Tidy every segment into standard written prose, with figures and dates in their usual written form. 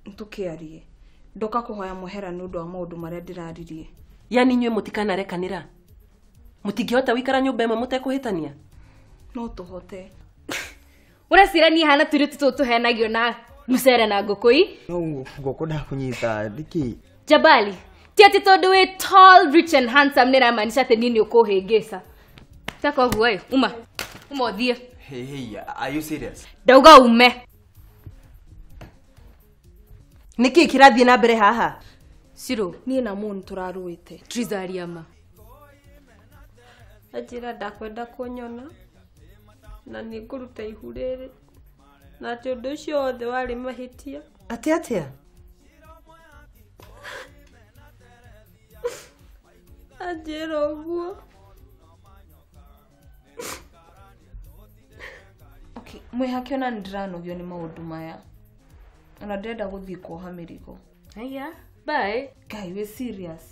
Nĩtũkĩarie. Ndoka kũhoya mũhera nĩ ũndũ wa maũndũ marĩa ndĩraririe. Yani inyuĩ mũtikanarekanĩra? Mũtingĩhota gũikara nyũmba ĩmwe mũtekũhĩtania? No tũhote. Ũreciria niĩ hana tũirĩtu tũtũ tũhenagio na mũcere na ngũkũ ii? No ngũkũ ndakũnyita nĩkĩ? Jabali, ti atĩ tondũ wĩ tall, rich and handsome nĩramaanisha atĩ niĩ nĩ ũkũhĩngĩca. Taka ũguo ĩ, uma. Uma ũthiĩ. Hey, hey, are you serious? Ndauga ume. Nĩkĩ kĩrathiĩ na mbere haha? Ciro, niĩ na Mo nĩtũrarũĩte. Triza aria ma. Anjĩra ndakwenda kũnyona na nĩngũruta ihu rĩrĩ na atĩ ũndũ ũcio wothe warĩ mahĩtia. Atĩ atĩa? Anjĩra ũguo. Okay, mwĩhake ona nĩndĩranogio nĩ maũndũ maya. Ona ndĩrenda gũthiĩ kuoha mĩrigo. Haya, bye. Ngai, wĩ serious?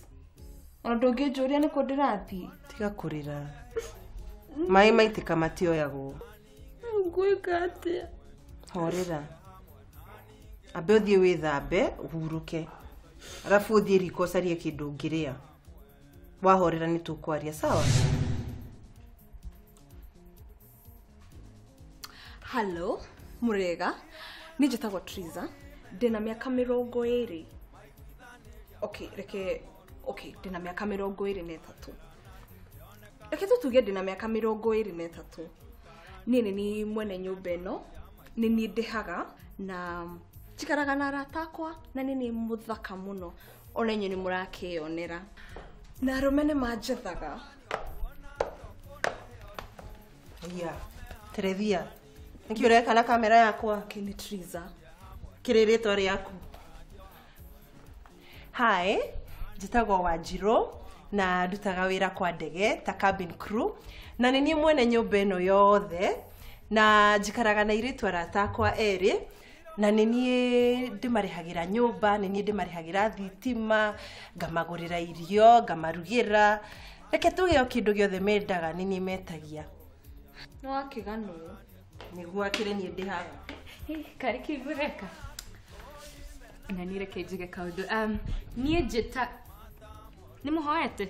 Ona ndũngĩnjũria nĩkũ ndĩrathiĩ? Tiga kũrĩra. Maĩ maitĩka matioyagwo. Ngwĩka atĩa? Horera. Ambe ũthiĩ wĩthambe, ũhurũke. Arabu ũthiĩ riko ũcarie kĩndũ ũngĩrĩa. Wahorera nĩtũkwaria, sawa? Hello, mũrega. Niĩ njĩtagwo Triza. Ndĩna mĩaka 20. Okay, reke okay, ndĩna mĩaka 23. Reke tũtuge ndĩna mĩaka 23. Niĩ nĩ niĩ mwene nyũmba ĩno, nĩ niĩ ndĩhaga na njikaraga na arata akwa na nĩ niĩ mũthaka mũno. Ona inyuĩ nĩ mũrakĩyonera. Na arũme nĩ manjethaga. Haya, Terethia. Nĩkĩ ũreka na kamera yakwa? Okay, nĩ Triza. Kĩrĩ rĩtwa rĩaku? Hi, njĩtagwo Wanjirũ na ndutaga wĩra kwa ndege ta cabin crew na nĩ niĩ mwene nyũmba ĩno yothe na njikaraga na airĩtu arata akwa erĩ na nĩ niĩ ndĩmarĩhagĩra nyũmba, nĩ niĩ ndĩmarĩhagĩra thitima, ngamagũrĩra irio, ngamarugĩra. Reke tuge o kĩndũ gĩothe mendaga nĩ niĩ metagia. Nĩ wakĩganwo. Nĩguo akĩrĩ niĩ ndĩhaga. Karĩ kĩngũreka. Na niĩ reke njuge kaũndũ. Niĩ njĩta nĩ mũhoete?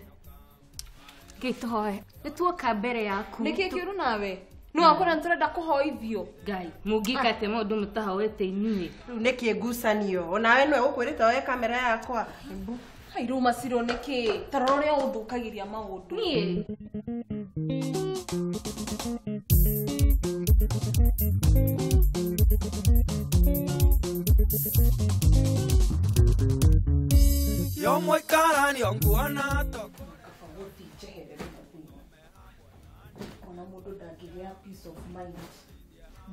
Ngai tũhoe. Nĩ tuoka mbere yaku. Nĩkĩ kĩũru nawe? Nĩ wakora nĩtũrenda kũhoithio. Ngai, mũngĩka atĩa maũndũ mũtahoete inyuĩ? Rĩu nĩkĩ ngucanio? Onawe nĩwe ũkwĩrĩte woe kamera yakwa. Hai rĩu Maciro nĩkĩ? Ta rora ũrĩa ũthũkagĩria maũndũ. Niĩ? Yo mwikara nguona to. Ona mũndũ ndangĩgĩa peace of mind.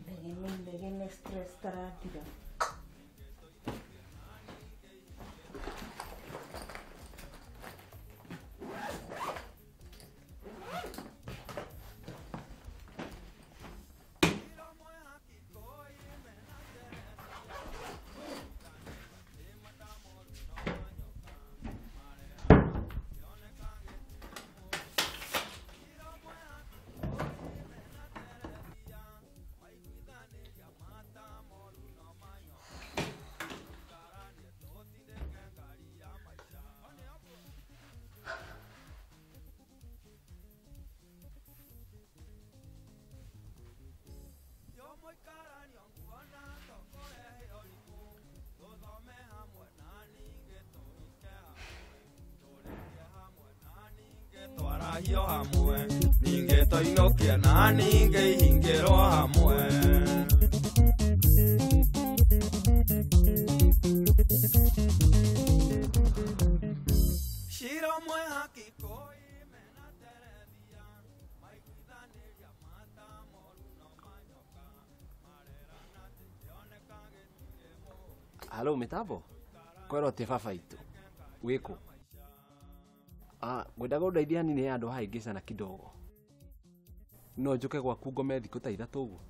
Ndegene ndegene stress tarathira. Twarahiyo hamwe ningĩ tũinũkie na ningĩ ihingĩrwo hamwe. Cira mwe hakikoi mena Terethia maiguithanĩria mata moru no manyoka marerana tĩkĩoneka gĩtirĩ mũndũ. Halo mĩtambo kwerwo atĩ baba itũ wĩkũ? Ngwendaga ũndeithie hanini he handũ hahĩngĩcana kidogo. No njũke gwaku ngome thikũ ta 3 ũguo.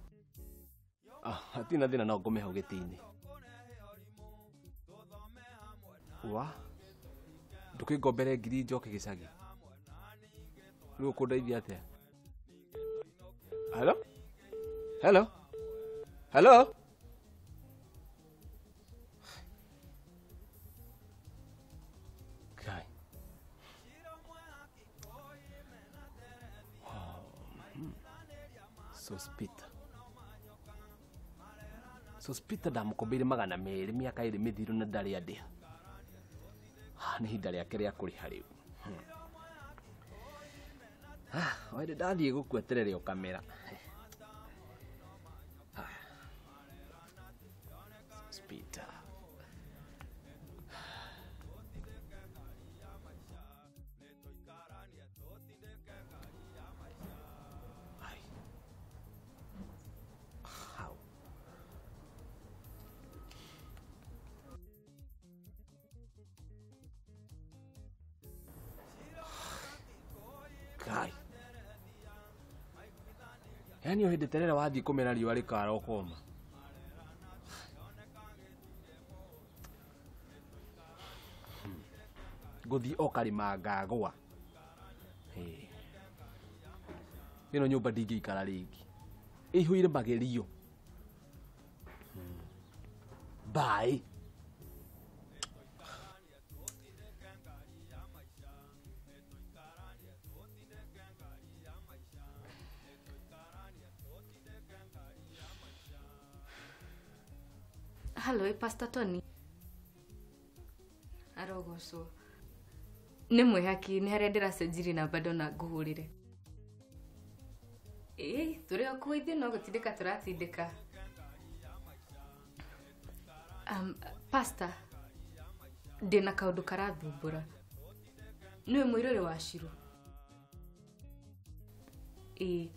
Hatirĩ na thĩna no ngome hau gĩtĩ-inĩ. Wa? Ndũkĩngombere 1000 njoke gĩcagi. Rĩu ũkũndeithia atĩa? Hello? Hello? Hello? Kai. Sospita. Sospita ndamukombeire 200 miaka 2 mithiru na ndari andiha. Nĩ ihinda rĩake rĩa kũrĩha rĩu. Wende ndathiĩ gũkweterere ũkamera. Sospita. Ai. Hau. Kai. Yaani o hĩndĩ terere wathiĩ kũmera riũa rĩkara ũkoma. Ngũthiĩ o karĩma ngagũa. Ĩno nyũmba ndingĩikara rĩngĩ. Ĩihũire magerio. Bye. Hello, Pastor Tony. Arogocwo. Nĩ mwĩhaki nĩ harĩa ndĩracenjirie namba ndona ngũhũrĩre. Ĩĩ, tũrĩ o kuo ithuĩ no gũtindĩka tũratindĩka. Pastor, ndĩna kaũndũ karathumbũra. Nĩwe mũirũrĩ wa Shiro. Ĩĩ.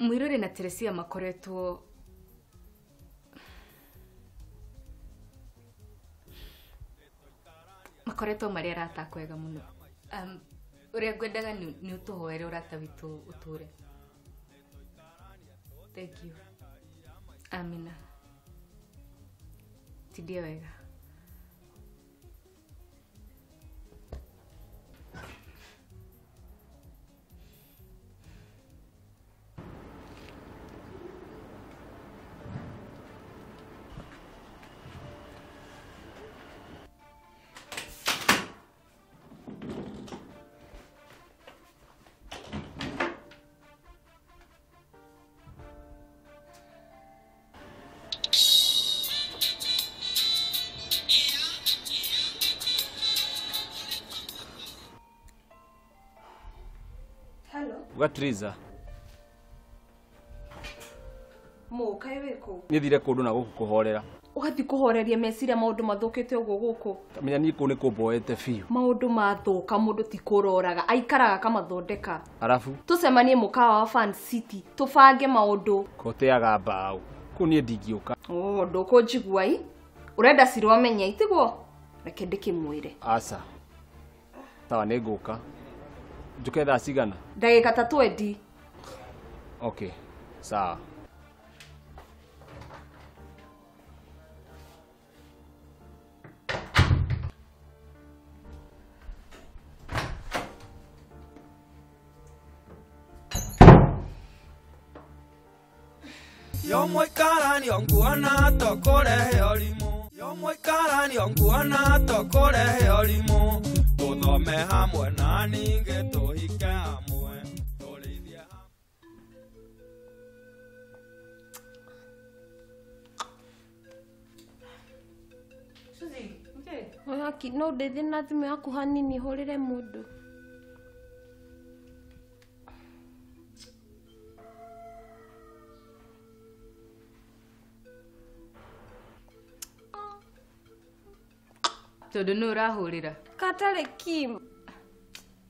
Mũirũrĩ na Teresia makoretwo marĩ arata akwega mũno. Ũrĩa ngwendaga nĩ ũtũhoere ũrata witũ ũtũre. Thank you. Amina. Tindie wega. Ugatriza. Mo kaĩ wĩkũ? Niĩ thire kũndũ na gũkũ kũhorera. Ũgathiĩ kũhoreria meciria maũndũ mathũkĩte ũguo gũkũ. Kamenya niĩ kũu nĩ kũmboete biũ. Maũndũ mathũka mũndũ ti kũroraga, aikaraga akamathondeka. Arabu? Tũcemanie mũkawa wa Fan City, tũbange maũndũ. Koteaga mbaũ. Kũu niĩ ndingĩũka. Oh, ndũkũnjigua i? Ũrenda Ciro amenye itiguo? Reke ndĩkĩmwĩre. Aca. Sawa nĩ ngũka. Njũke thaa cigana? Ndagĩka ta 20. Okay, sawa. Yo mũikarani nguona tũkũrehe ũrimũ. Yo mũikarani nguona tũkũrehe ũrimũ. Tũthome hamwe na ningĩ tũhike hamwe. Tũrĩithie hamwe. Suzy, okay. Haki, no ndeithie na thimũ yaku hanini hũrĩre mũndũ. Tondũ nĩ ũrahũrĩra. Katarĩ Kim.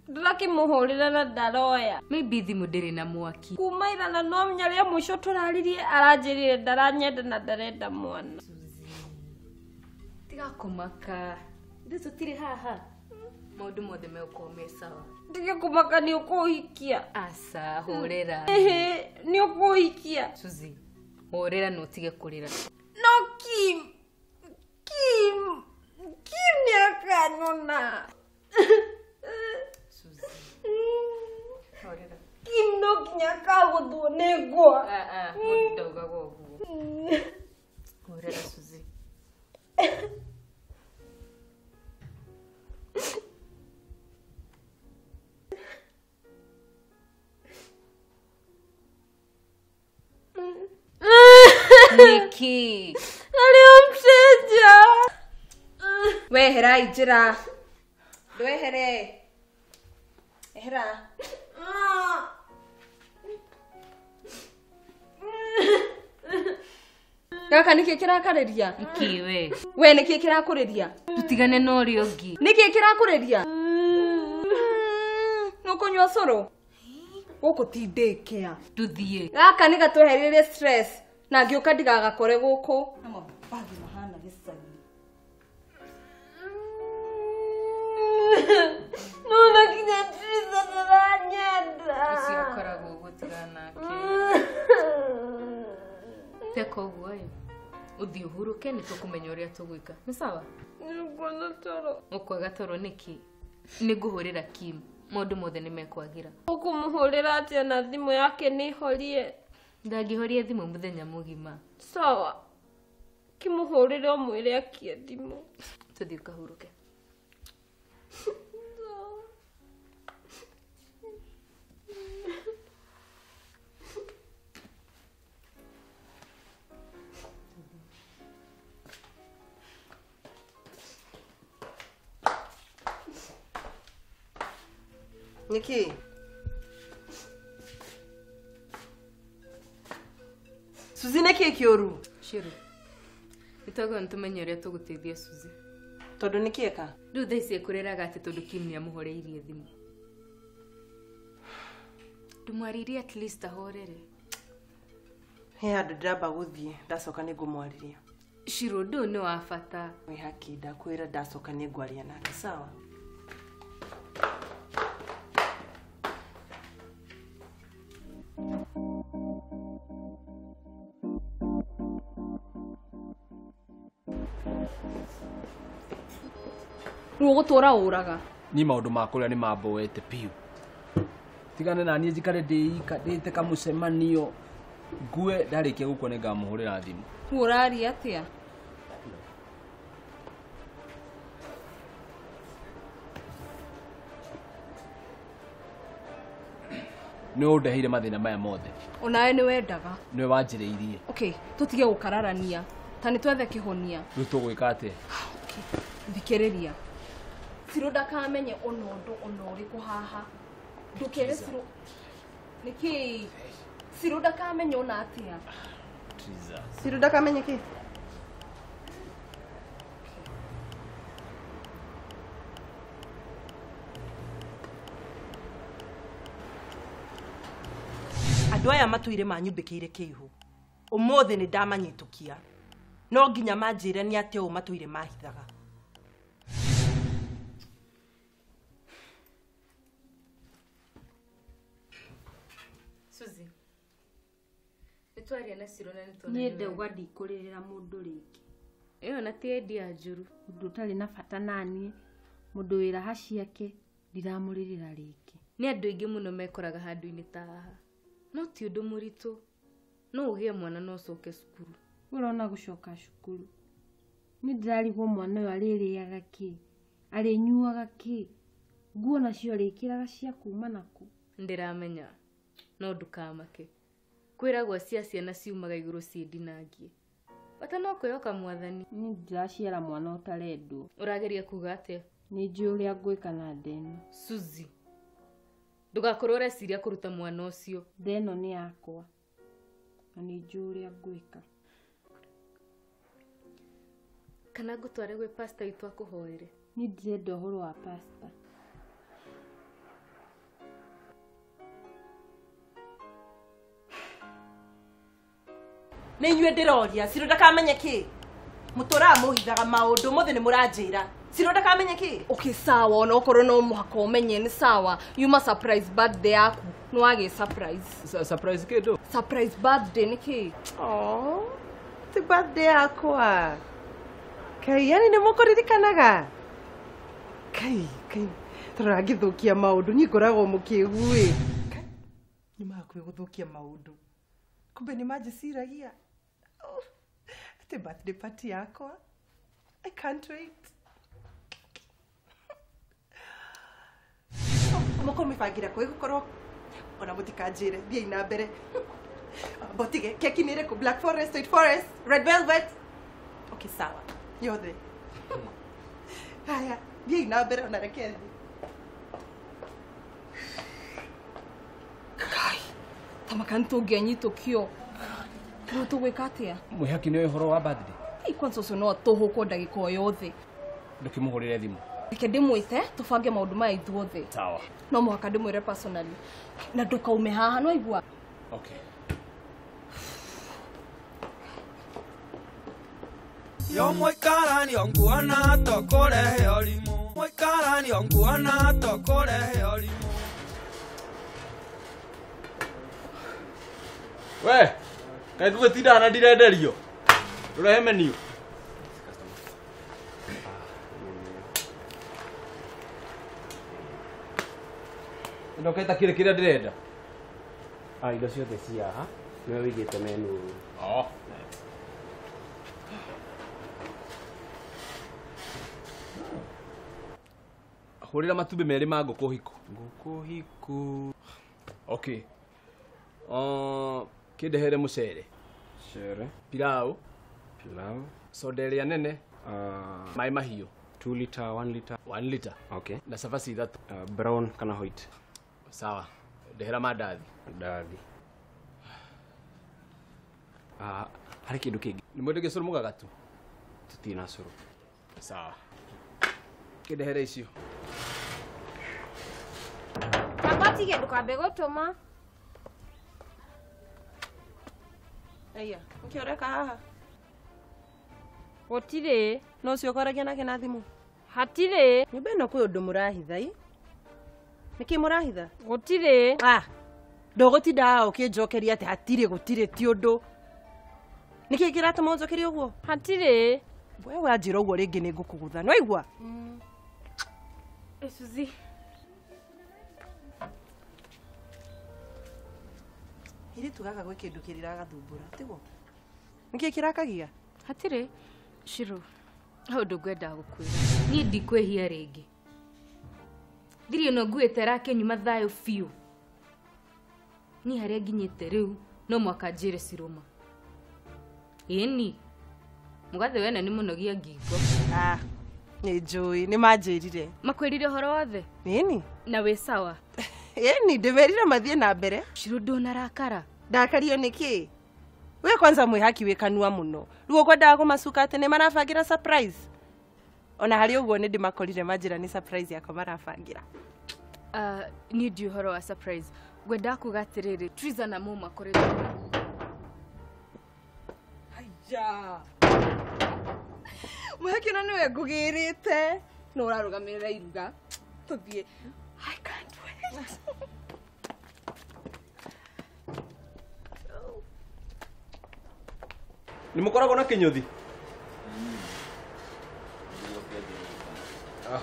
Ndĩrakĩmũhũrĩra na ndaroya. Maybe thimũ ndĩrĩ na mwaki. Kuma ira na no menya rĩa mũico tũraririe aranjĩrire ndaranyenda na ndarenda mwana. Tiga kũmaka. Ithuĩ tũtirĩ haha. Maũndũ mothe megũkorwo me sawa. Ndige kũmaka nĩ ũkũhikia. Aca, hũrĩra. Nĩ ũkũhikia. Suzy, hũrĩra na ũtige kũrĩra. No Kim. Kim. Kim nĩ akanyona. Suzy. Hũrĩra. Kim no nginya akagũthwo nĩ ngwa. Mũndũ ndaugaga ũguo. Hũrĩra Suzy. Niki. Arĩ o mcenja. Wehera njĩra. Ndwehere. Ehera. Gaka nĩkĩ kĩrakarĩria? Niki we. We nĩkĩ kĩrakũrĩria? Tutigane na ũrĩa ũngĩ. Nĩkĩ kĩrakũrĩria? Nũkũnyua cũrũ? Gũkũ ti daycare. Tuthiĩ. Gaka nĩ gatwehererie stress na ngĩũka ndigagakore gũkũ. Na mabagi mahana gĩcagi. Nona kinya Triza ndaranyenda. Ũcio akoragwo gũtigana nake. Teka ũguo ĩ. Ũthiĩ ũhurũke nĩ tũkũmenya ũrĩa tũgwĩka. Nĩ sawa? Nĩngwona toro. Ũkwaga toro nĩkĩ? Nĩngũhũrĩra Kim. Maũndũ mothe nĩ mekwagira. Ũkũmũhũrĩra atĩa na thimũ yake nĩ horie? Ndangĩhoria thimũ mũthenya mũgima. Sawa. Kĩmũhũrĩre ũmwĩre akie thimũ. Tũthiĩ ũkahurũke. Niki. Suzy nĩkĩ kĩũru? Shiru. Nĩtwagĩrĩirwo nĩtũmenye ũrĩa tũgũteithia Suzy. Tondũ nĩkĩ eka? Rĩu thaa ici ekũrĩraga atĩ tondũ Kim nĩamũhoreirie thimũ. Ndũmwarĩrie at least ahorere. He handũ ndĩramba gũthiĩ, ndacoka nĩngũmwarĩria. Shiru, ũndũ ũyũ nĩ wa bata. Wĩ haki, ndakwĩra ndacoka nĩngwaria nake, sawa? Rĩu ũgũtũra ũraga. Niĩ maũndũ ma kũrĩa nĩ mamboete biũ. Tigane na niĩ njikare ndĩika ndĩte kamũcemanio ngue ndarĩkia gũkua nĩngamũhũrĩra thimũ. Rĩu ũraria atĩa? Nĩwe ũndeheire mathĩna maya mothe. Onawe nĩ wendaga. Nĩwe wanjĩrĩirie. Okay, tũtige gũkararania. Ta nĩ twethe kĩhonia. Rĩu tũgwĩka atĩa? Okay, thikĩrĩria. Ciru ndakamenye ona ũndũ ona ũrĩkũ haha. Ndũkere Ciru. Nĩkĩ? Ciru ndakamenye ona atĩa? Triza. Ciru ndakamenye kĩ? Andũ aya matũire manyumbĩkĩire kĩihu. Ũmũthĩ nĩ ndamanyitũkia. No nginya manjĩre nĩ atĩa ũũ matũire mahithaga. Suzy. Nĩtwaria na Ciru na nĩtuona. Niĩ ndauga ndikũrĩrĩra mũndũ rĩngĩ. Ĩyo na ti idea njũru. Mũndũ ũtarĩ na bata naniĩ, mũndũ wĩra ciake ndiramũrĩrĩra rĩngĩ. Nĩ andũ aingĩ mũno mekoraga handũ-inĩ ta haha. No ti ũndũ mũritũ. No ũgĩe mwana no ũcoke cukuru. Ũrona gũcoka cukuru. Niĩ ndĩrarigwo mwana ũyũ arĩrĩaga kĩ, arĩnyuaga kĩ, nguo nacio arĩkĩraga cia kuma nakũ. Ndĩramenya. No ndũkamake. Kwĩragwo cia ciana ciumaga igũrũ ciĩ ndinangie. Bata no kwĩhoka mwathani. Niĩ ndĩraciara mwana ũtarendwo. Ũrageria kuga atĩa? Nĩ njũĩ ũrĩa ngwĩka na nda ĩno. Suzy. Ndũgakorwo ũreciria kũruta mwana ũcio. Nda ĩno nĩ yakwa. Na nĩ njũĩ ũrĩa ngwĩka. Kana ngũtware gwĩ pastor witũ akũhoere. Niĩ ndirenda ũhoro wa pastor. Nĩ inyuĩ ndĩroria, Ciru ndakamenye kĩ? Mũtũraga mũhithaga maũndũ, ũmũthĩ nĩ mũranjĩra. Ciru ndakamenye kĩ? Okay, sawa, ona okorwo no mũhaka ũmenye nĩ sawa. Yuma surprise birthday yaku. Nĩ wagĩ surprise. Surprise kĩndũ? Surprise birthday nĩ kĩ? Oh, ti birthday yakwa. Kai, yani nĩ mũkũririkanaga? Kai, kai, tũrangĩthũkia maũndũ, niĩ ngoragwo mũkĩgu ĩ. Kai, nĩ mahakuhĩ gũthũkia maũndũ. Kumbe nĩ manjĩciragia. Oh, ati birthday party yakwa. I can't wait. Mũkũmĩbangira kwĩ gũkorwo ona mũtikanjĩre, thiĩi na mbere. Botige keki nĩ ĩrĩkũ? Black Forest, White Forest, Red Velvet. Okay, sawa. Yothe. Haya, thiĩi na mbere ona reke thiĩ. Kai, tamaka nĩtũngĩanyitũkio. Rĩu tũgwĩka atĩa? Mwĩhaki nĩ ũhoro wa birthday. Ĩ kwanza ũcio no atũhũkwo ndagĩka o yothe. Ndũkĩmũhũrĩre thimũ. Reke ndĩmwĩte tũbange maũndũ maya ithuothe. Sawa. No mũhaka ndĩmwĩre personally. Na ndũkaume haha no igua. Okay. Yo mũikarani nguona tũkũrehe ũrimũ. Mũikarani nguona tũkũrehe ũrimũ. We, kaĩ tũgũtinda na ndirenderio. Ndũrehe menu. Ndoketa kile kĩrĩa ndĩrenda. Ah, indo ciothe ci haha. Nĩwe wĩigĩte menu. Oh. Hũrĩra matumbĩ merĩ ma ngũkũ hiku. Ngũkũ hiku. Okay. Kĩndehere mũcere. Cere. Pilau. Pilau. Soda ĩrĩa nene. Maĩ mahiũ. 2 liter, 1 liter. 1 liter. Okay. Na cabaci 3. Brown kana white. Sawa. Ndehera mandathi. Mandathi. Harĩ kĩndũ kĩngĩ. Nĩ mwendagia cũrũ mũgagatu? Tũtirĩ na cũrũ. Sawa. Kĩndehere icio. Baba tige ndũkambe gũtũma. Aya, nĩkĩ ũreka haha? Gũtirĩ. No ũcio ũkoragia nake na thimũ? Hatirĩ. Nyũmba ĩno kwĩ ũndũ mũrahitha ĩ? Nĩkĩ mũrahitha? Gũtirĩ. Ah, ndũgũtinda haha ũkĩnjokeria atĩ hatirĩ gũtirĩ ti ũndũ. Nĩkĩ kĩratũma ũnjokerie ũguo? Hatirĩ. We wanjĩra ũguo rĩngĩ nĩ ngũkũgũtha. Nĩ waigua? Ĩ Suzy. Airĩtu gaka gwĩ kĩndũ kĩrĩragathumbũra, tiguo? Nĩkĩ kĩrakagia? Hatirĩ. Shiro, hau ũndũ ngwendaga gũkwĩra. Niĩ ndikwĩhia rĩngĩ. Thiri ĩno nguĩte ĩrakĩnyuma thayũ biũ. Niĩ harĩa nginyĩte rĩu no mũhaka njĩre Cirũma. Ĩni, mũgathe wene nĩ mũnogia ngingo. Ah, nĩ njũĩ, nĩ manjĩrire. Makwĩrire ũhoro wothe? Ĩni. Na wĩ sawa? Ĩni, ndĩmerire mathiĩ na mbere. Shiro ndũnarakara. Ndakario nĩkĩ? We kwanza mwĩhaki wĩ kanua mũno. Rĩu ũkwendaga kũmacuka atĩ nĩ marabangĩra surprise. Ona harĩ ũguo nĩ ndĩmakorire manjĩra nĩ surprise yakwa marabangĩra. Niĩ ndi ũhoro wa surprise. Ngwendaga kuga atĩrĩrĩ, Triza na Mo makoretwo. Haiya. Mwĩhaki ona nĩwe ngũgĩrĩte. No ũrarũgamĩrĩra iruga. Tũthiĩ. I can't wait. Nĩ mũkoragwo na kĩnyũthi? Ah.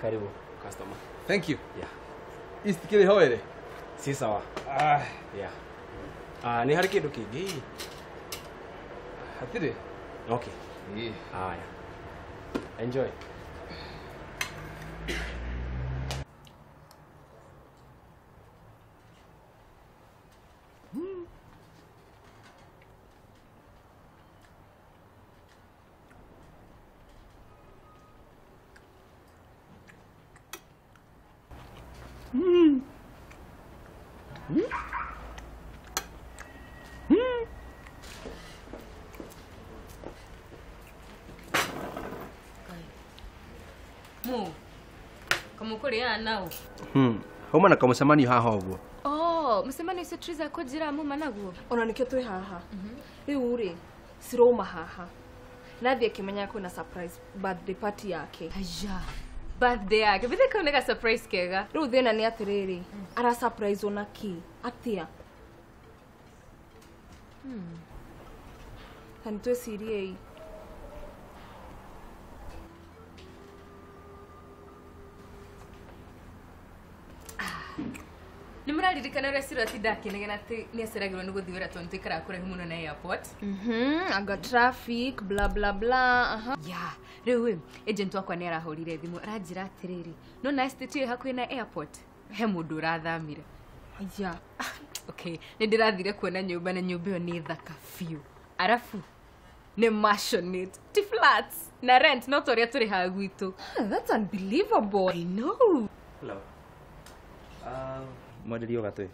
Karibu customer. Thank you. Yeah. East kĩrĩ ho ĩrĩ? Si sawa. Ah, yeah. Nĩ harĩ kĩndũ kĩngĩ hihi? Hatirĩ. Okay. Ĩĩ. Haya. Enjoy. Mu. Kamũkũrĩaga nao? Hauma na kamũcemanio haha ũguo. Oh, mũcemanio ũcio Triza akũnjĩra muma naguo? Ona nĩkĩo twĩ haha. Rĩu rĩ, cirauma haha. Nathiĩ akĩmenya kwĩna surprise birthday party yake. Aya. Birthday yake. Bithe kaoneka surprise kega. Rĩu thĩna nĩ atĩrĩrĩ, ara surprise ona kĩ? Atĩa? Ta nĩ twĩcirie-ĩ. Nĩ mũraririkana ũrĩa Ciro atinda akĩnegena atĩ nĩ aceragĩrwo nĩ gũthiĩ wĩra tondũ tũikaraga kũraihu mũno na airport. Anga traffic bla bla bla. Aha. Ya, rĩu ĩ, agent wakwa nĩ arahũrire thimũ aranjĩra atĩrĩrĩ, no na estate ĩyo hakuhĩ na airport he mũndũ ũrathamire. Ya. Okay, nĩ ndĩrathire kuona nyũmba na nyũmba ĩyo nĩ thaka biũ. Arabu nĩ maisonette, ti flats na rent no ta ũrĩa tũrĩhaga gwitũ. That's unbelievable. I know. Hello. Mwenderio gatwe.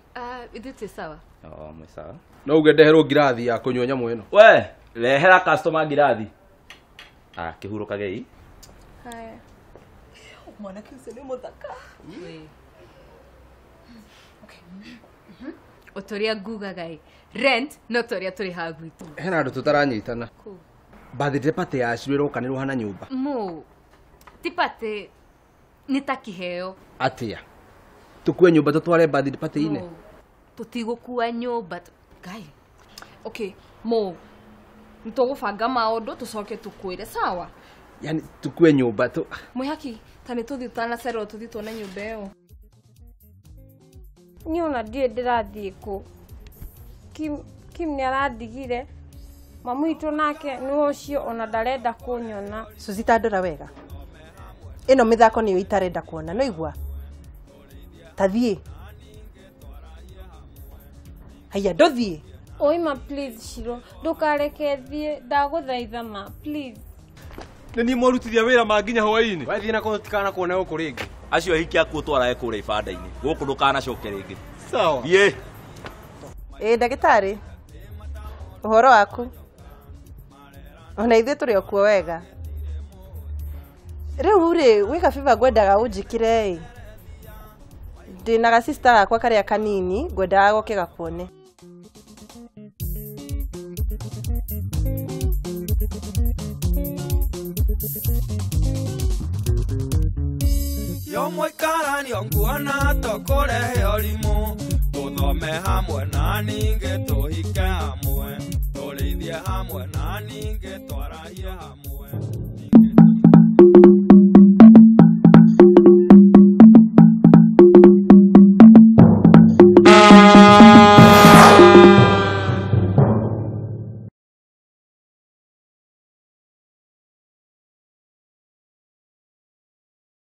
Ithuĩ twĩ sawa. Oh, mwĩ sawa. No uge ndeherwo ngirathi ya kũnyua nyamũ ĩno. We, rehera customer ngirathi. Ah, kĩhurũkagei. Haya. Mwanake ũcio nĩ mũthaka. O ta ũrĩa ngugaga ĩ, rent no ta ũrĩa tũrĩhaga gwitũ. Hena andũ tũtaranyitana. Birthday party ya Ciro ĩrokanĩrwo hana nyũmba. Mo, ti party nĩ ta kĩheo. Atĩa? Tukue nyũmba tũtware birthday party-inĩ? Tũtigũkua nyũmba. Ngai. Okay, mo. Nĩ tũgũbanga maũndũ tũcoke tũkwĩre, sawa? Yani tukue nyũmba tu. Mwĩhaki, ta nĩ tũthiĩ tũtanacererwo tũthiĩ tuone nyũmba ĩyo. Niĩ ona ndiũĩ ndĩrathiĩ kũ. Kim nĩ arandigire. Mamu witũ nake nĩ ũcio ona ndarenda kũnyona. Suzy ta ndora wega. Ĩno mĩthako nĩyo itarenda kuona, no igua? Tathiĩ. Haiya ndũthiĩ. Oima please Shiro, ndũkareke thiĩ, ndagũthaitha ma, please. Nĩ niĩ mwarutithia wĩra ma nginya hwaĩ-inĩ. Wathiĩ na kũu tikana kuona gũkũ rĩngĩ. Acio ahiki aku ũtwarage kũrĩa ibanda-inĩ. Gũkũ ndũkanacoke rĩngĩ. Sawa. Thiĩ. Ĩ ndagĩtarĩ. Ũhoro waku? Ona ithuĩ tũrĩ o kuo wega. Rĩu rĩ, gwĩ gabiba ngwendaga ũnjĩkĩre ĩ. Ndĩna ga sister gakwa karĩa kanini ngwendaga goke gakuone. Yo mũikaranio nguona tũkũrehe ũrimũ, tũthome hamwe na ningĩ tũhike hamwe, tũrĩithie hamwe na ningĩ twarahie hamwe.